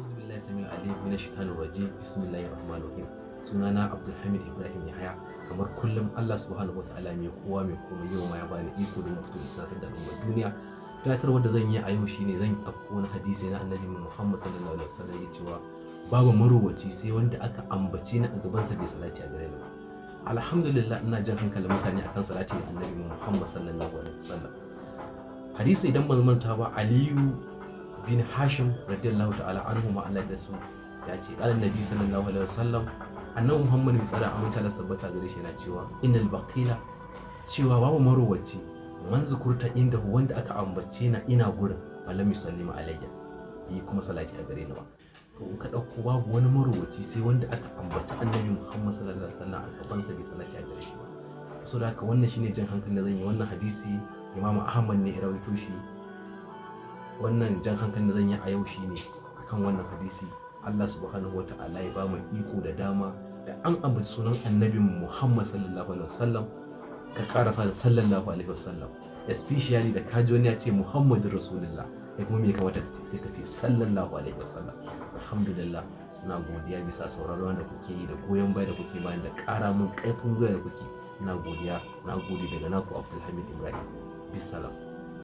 A'udhu billahi samil alim minash shaitanir rajim. Bismillahir rahmanir rahim. Sunana Abdulhamid Ibrahim Yahaya. Kamar kullum, Allah subhanahu wataala mai kowa mai komai yau ma ya bani iko da fito da sanar da al'ummar duniya. Tunatarwar da zan yi a yau shine zan ɗauko wani hadisi na Annabi Muhammad sallallahu alaihi wasallam ya cewa babu marowaci sai wanda aka ambace ni a gabansa bai salati a gare ni ba. Alhamdulillah, ina jan hankalin mutane akan salati ga Annabi Muhammad sallallahu alaihi wasallam. Hadisi, idan ban manta ba, Aliyu bin Hashim radiyallahu ta'ala anhu ma Allah da su, ya ce qala Nabi sallallahu alaihi wasallam, Annabi Muhammad mai tsara aminci Allah tabbata gare shi yana cewa innal bakhila, cewa babu marowaci, man zukurta inda, wanda aka ambace na ina gurin, falam yusallima alayya, yi kuma salati a gare ni ba. To in ka dauko, babu wani marowaci sai wanda aka ambaci Annabi Muhammad sallallahu alaihi wasallam a gaban sa bai salati a gare shi ba. So da haka wannan shine jan hankalin da zan yi. Wannan hadisi Imam Ahmad ne ya rawaito shi. Wannan jan hankalin da zan yi a yau shine akan wannan hadisi. Allah subhanahu wata'ala ya ba mu iko da dama da an ambaci sunan Annabi Muhammad sallallahu alaihi wasallam ka karasa da sallallahu alaihi wasallam. Especially da kaji wani ya ce Muhammadun Rasulullah, ya kuma me kamata ka ce? Sai ka ce sallallahu alaihi wasallam. Alhamdulillah, na godiya bisa sauraron da kuke yi da goyon baya da kuke bani da ƙara min ƙarfin gwiwa da kuke. Na godiya, na gode. Daga naku Abdulhamid Ibrahim. Bisalam.